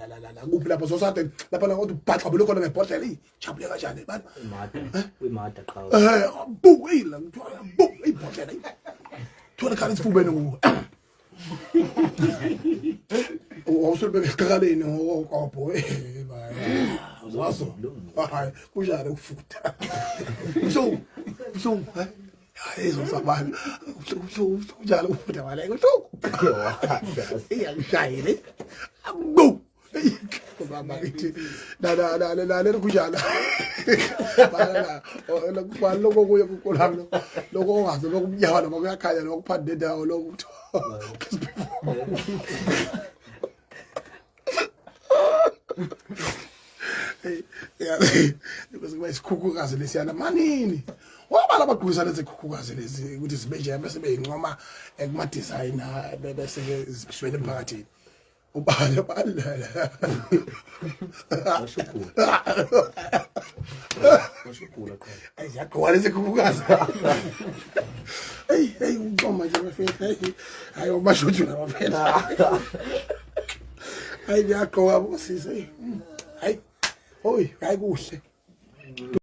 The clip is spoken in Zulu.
la la la kuphi lapho sosade lapha la kodwa ubhaxa belo khona ngebhodlela ijabule kanjani bani imada uyimada qhawe eh bu hey la ngithiwa bu ibhodlela thola khala isifubeni kuwe wawusulubeka esiqakaleni ngokoqobho wazo hayi kunjani ukufutha buhlungu buhlungu hayi izosabana buhlungu buhlungu kunjani ukufutha wala buhlungu iyangishayile bu baba ngithi la la la la la kunjalo la la lokho kuye kukolami lokho ongazi lokho kumnyama noma kuyakhanya noma kuphanda nendawo lokho kuthiwa bese kuba isikhukhukazi lesiyana manini wabala abagqokisa lezi khukhukazi lezi ukuthi zibe nje bese beyincoma kuma-designer bese-ke zishwele emphakathini ubani ubani Washugula. Washugula qha. Ayi ziyagqoka lezi khukhukazi. Hey hey uqoma nje bafethu. Hey hayi ubashuthi labafethu. Hayi ngiyagqoka bosisi. Hayi. Oy hayi kuhle.